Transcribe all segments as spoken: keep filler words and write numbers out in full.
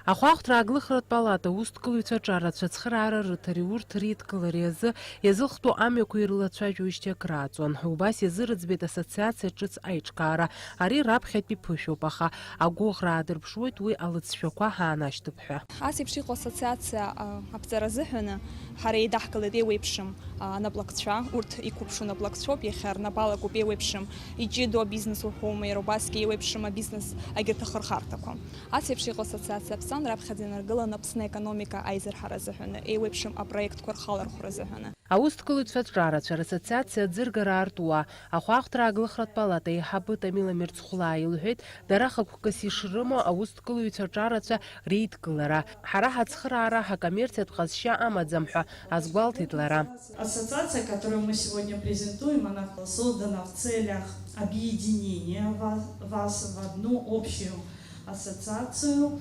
Ахәаахәҭра ааглыхратә палата аусҭкылаҩцәа аҿарацәа ацхыраара рыҭареи урҭ реидкылареи азы иазыхтәу амҩақәа ирылацәажәоижьҭеи акрааҵуан. Убас иазырыӡбеит ассоциациа ҿыц аиҿкаара. Ари раԥхьатәи ԥышәоуп, аха агәыӷра аадырԥшуеит уи алыҵшәақәа ҳаанашьҭып ҳәа. Ас еиԥш иҟоу ассоциациа, а, аԥҵара азыҳәаны ҳара еидаҳкылеит еиуеиԥшым, а, анаплакцәа, урҭ иқәыԥшу наплакцәоуп, иахьа рнапы алакуп еиуеиԥшым иҷыдоу абизнес уҳәоума, иара убасгьы еиуеиԥшым абизнес агьырҭ ахырхарҭақәа. Ас еиԥш иҟоу ассоциациа аԥҵан раԥхьаӡа инаргылан Аԥсны аекономика аизырҳара азыҳәаны, еиуеиԥшым апроектқәа рхалархәра азыҳәаны. Аусҭкылаҩцәа аҿарацәа рассоциациа аӡыргара артуа, ахәаахәҭра ааглыхратә палата аиҳабы Тамила Мирцхәлаа илҳәеит, дара хықәкыс ишрымоу аусҭкылаҩцәа аҿарацәа реидкылара. Ҳара ҳацхыраара ҳакоммерциатә ҟазшьа амаӡам ҳәа азгәалҭеит лара. Ассоциация, которую мы сегодня презентуем, она создана в целях объединения ва-, вас в одну общую ассоциацию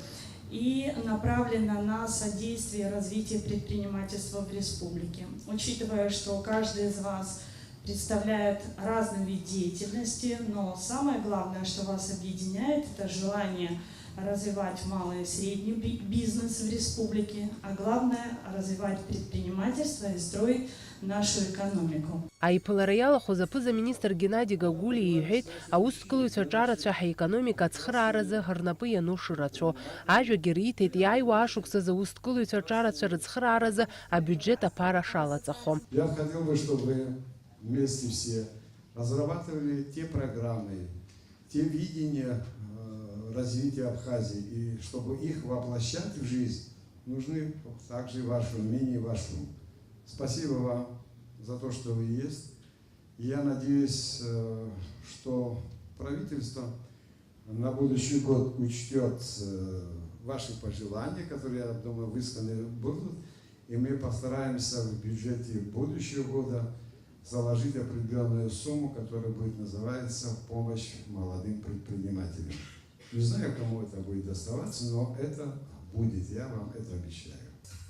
и направлена на содействие развития предпринимательства в республике. Учитывая, что каждый из вас представляет разный вид деятельности, но самое главное, что вас объединяет, это желание развивать малый и средний би-, бизнес в республике, а главное, развивать предпринимательство и строить нашу экономику. Аиԥылара иалахәыз аԥыза-министр Геннади Гагулиа иҳәеит, аусҭкылаҩцәа аҿарацәа ҳаекономика ацхырааразы рнапы иану шырацәоу. Ажәагьы риҭеит, иааиуа ашықәсазы аусҭкылаҩцәа аҿарацәа рыцхырааразы абиуџьет аԥара шалаҵахо. Я хотел бы, чтобы вместе все разрабатывали те программы, те видения, э, развития Абхазии, и чтобы их воплощать в жизнь, нужны также ваше мнение, ваш труд. Спасибо вам за то, что вы есть. Я надеюсь, э, что правительство на будущий год учтёт, э, ваши пожелания, которые, я думаю, высказаны будут, и мы постараемся в бюджете будущего года заложить определённую сумму, которая будет называться «Помощь молодым предпринимателям». Не знаю, кому это будет доставаться, но это будет, я вам это обещаю.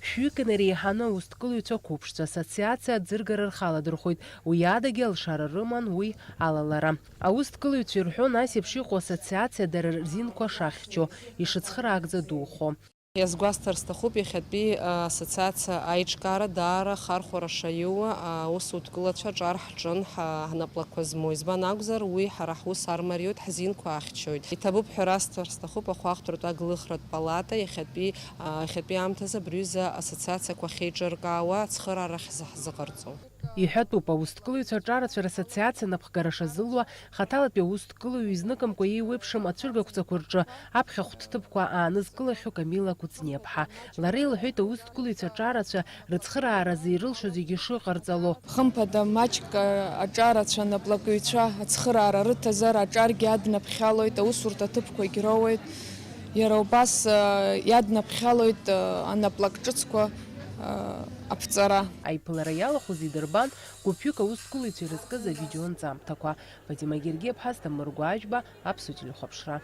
Шәҩык инареиҳаны аусҭкылаҩцәа қәыԥшцәа ассоциациа аӡыргара рхаладырхәит, уи адагьы алшара рыман уи алалара. Аусҭкылаҩцәа ирҳәон ас еиԥш иҟоу ассоциациа дара рзинқәа шахьчо, ишыцхыраагӡа духо. Иазгәасҭар сҭахуп, иахьатәи, а, ассоциациа аиҿкаара даара ахархәара шаиуа, аусутәкылацәа аҿар ҳҿын, ҳа-, ҳнаплакқәа змоу. Избан акәзар, уи ҳара ҳус армариоит, ҳзинқәа ахьчоит. Иҭабуп ҳәа расҭар сҭахуп, ахәаахәҭратә аглыхратә палата иахьатәи, а, иахьатәи аамҭазы абри аҩыза ассоциациақәа ахьеиҿыркаауа ацхыраара ахьзаҳзыҟарҵо. Иҳәатәуп, аусҭкылаҩцәа аҿарацәа рассоциациа напхгара шазылуа, хаҭалатәи аусҭкылаҩ изныкымкәа еиуеиԥшым ацәыргақәҵақәа рҿы аԥхьахә ҭыԥқәа аанызкылахьоу Камила Кәыҵниаԥҳа. Лара илҳәеит, аусҭкылаҩцәа аҿарацәа рыцхырааразы ирылшо зегьы шыҟарҵало. Хымԥада, маҷк, а, аҿарацәа, наплакыҩцәа ацхыраара рыҭазар, аҿаргьы иаднаԥхьалоит, аусурҭа ҭыԥқәагь роуеит. Иара убас, а, иаднаԥхьалоит, а, анаплак ҿыцқәа, а, аԥҵара. Аиԥылара иалахәыз идырбан гәыԥҩык аусҭкылаҩцәа ирызкыз авидеонҵамҭақәа. Фатима Гергиаԥҳа, Асҭамыр Гәаџьба, Аԥсуа телехәаԥшра.